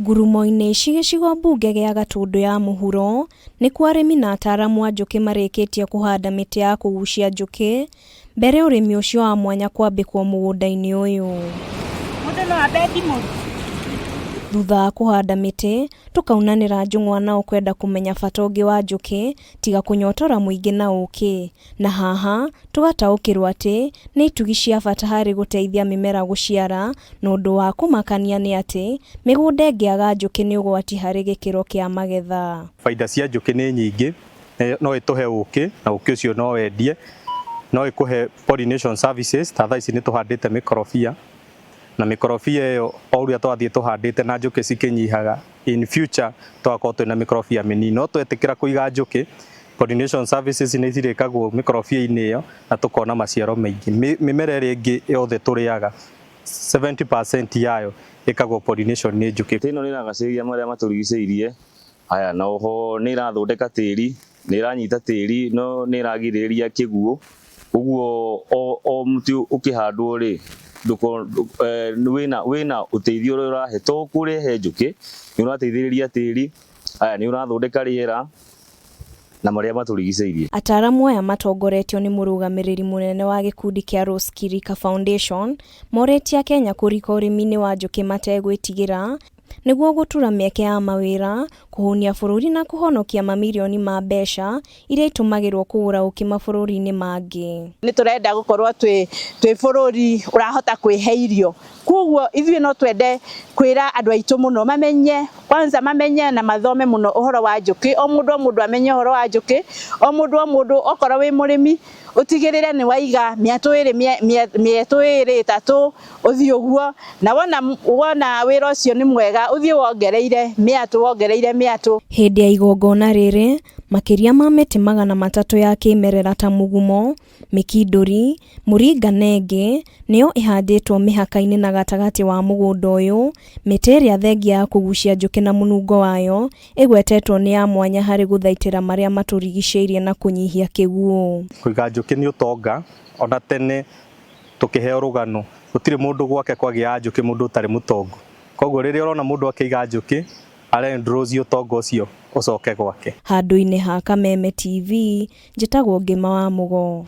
Ngurumo-inĩ ici gĩcigo mbunge gĩa Gatũndũ ya mũhuro nĩkuo arĩmi na ataaramu a njũkĩ marĩkĩtie kũhanda mĩtĩ ya kũgucia njũkĩ mbere ũrĩmi ũcio wa mwanya kwambĩkwo mũgũnda-inĩ ũyũ. Mũndũ no ambe ndimũ. Thutha wa kũhanda mĩtĩ, tũkaunanĩra njũng'wa nao kwenda kũmenya bata ũngĩ wa njũkĩ tiga kũnyotora mũingĩ na ũkĩ. Na haha tũgataũkĩrwo atĩ nĩ itugi cia bata harĩ gũteithia mĩmera gũciara na ũndũ wa kũmakania nĩ atĩ mĩgũnda ĩngĩaga njũkĩ nĩ ũgwati harĩ gĩkĩro kĩa magetha. Baida cia njũkĩ nĩ nyingĩ, no ĩtũhe ũkĩ na ũkĩ ũcio no wendie, no ĩkũhe pollination services ta thaa ici nĩ tũhandĩte mĩkorobia na mĩkorobia ĩyo o ũrĩa twathiĩ tũhandĩte na njũkĩ cikĩnyihaga, in future tũgakorwo twĩna mĩkorobia mĩnini, no twetĩkĩra kũiga njũkĩ, pollination services nĩ cirĩkagwo mĩkorobia-inĩ ĩyo na tũkona maciaro maingĩ. Mĩmera ĩrĩa ĩngĩ yothe tũrĩaga 70% yayo ĩkagwo pollination nĩ njũkĩ. Mĩtĩ ĩno nĩ ĩragacĩrithia marĩa matũrigicĩirie, haya na oho nĩ ĩrathondeka tĩri, nĩ ĩranyita tĩri no nĩ ĩragirĩrĩria kĩguũ, ũguo o mũtĩ ũkĩhandwo rĩ, wĩna ũteithio ũrĩa ũrahe to kũrehe njũkĩ, nĩ ũrateithĩrĩria tĩri, haya nĩ ũrathondeka rĩera na marĩa matũrigicĩirie. Ataaramu aya matongoretio nĩ mũrũgamĩrĩri mũnene wa gĩkundi kĩa Rose Kirika Foundation morĩtie Akenya kũrika ũrĩmi-inĩ wa njũkĩ mategwĩtigĩra nĩguo gũtura mĩeke ya mawĩra, kũhũnia bũrũri na kũhonokia mamirioni ma mbeca iria itũmagĩrwo kũgũra ũkĩ mabũrũri-inĩ mangĩ. Nĩ tũrenda gũkorwo twĩ bũrũri ũrahota kwĩhe irio, koguo ithuĩ no twende kwĩra andũ aitũ mũno mamenye, kwanza mamenye na mathome mũno ũhoro wa njũkĩ, o mũndũ o mũndũ amenye ũhoro wa njũkĩ, o mũndũ o mũndũ okorwo wĩ mũrĩmi ũtigĩrĩre nĩ waiga mĩatũ ĩrĩ mĩetũ ĩrĩ ĩtatũ ũthiĩ ũguo, na wona wĩra ũcio nĩ mwega ũthiĩ wongereire mĩatũ wongereire mĩatũ. Hĩndĩ ya igongona rĩrĩ, makĩria ma mĩtĩ 300 ya kĩmerera ta mũgumo, mĩkindũri, mũringa na ĩngĩ nĩyo ĩhandĩtwo mĩhaka-inĩ na gatagatĩ wa mũgũnda ũyũ, mĩtĩ ĩrĩa thengia ya kũgucia njũkĩ na mũnungo wayo ĩgwetetwo nĩ ya mwanya harĩ gũthaitĩra marĩa matũrigicĩirie na kũnyihia kĩguũ. Kũiga njũkĩ nĩ ũtonga, ona tene tũkĩheo rũgano gũtirĩ mũndũ gwake kwagĩaga njũkĩ mũndũ ũtarĩ mũtongu, koguo rĩrĩa ũrona mũndũ akĩiga njũkĩ arendrosi ũtonga ũcio ũcoke gwake. Handũ-inĩ ha Kameme TV, njĩtagwo Ngĩma wa Mũgo.